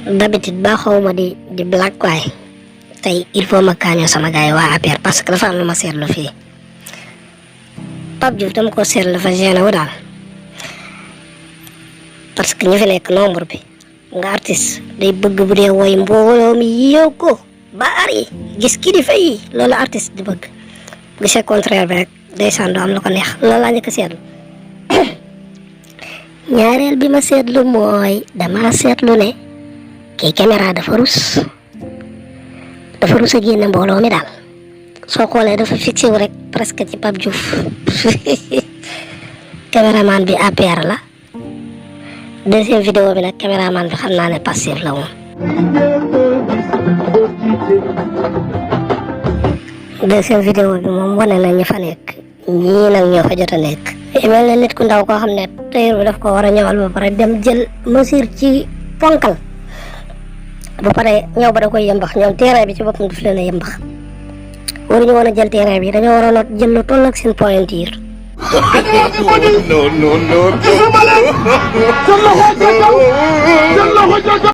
d'habitude baaxawuma di blague waay tey il faut ma kaañoo sama gars yi waa APR parce que dafa am lu ma seetlu fii Pape Diouf dama ko seetlu dafa gêné wu daal parce que ñu fi nekk nombre bi nga artiste day bëgg bu dee woy mbooloo mi yow ko ba ari gis kilifa yi loolu artiste di bëgg gisee contraire bi rek day sàndu am lu ko neex loolu laa njëkk a seetlu ñaareel bi ma seetlu mooy dama seetlu ne kii caméra dafa rus a génne mbooloo mi daal soo xoolee dafa fixé wu rek presque ci Pape Diouf caméraman bi APR la deuxième vidéo bi nag caméraman bi xam naa ne Pastef la woon deuxième vidéo bi moom wane na ñi fa nekk ñii nag ñoo fa jot a nekk mel na nit ku ndaw koo xam ne tailleur bi daf ko war a ñëwal ba pare dem jël mesure ci ponkal ba pare ñëw ba da koy yëmbax ñoom terrain bi ci boppam daf leen a yëmbax waruñu woon a jël terrain bi dañoo waroon a jël lu toll ak seen pointure no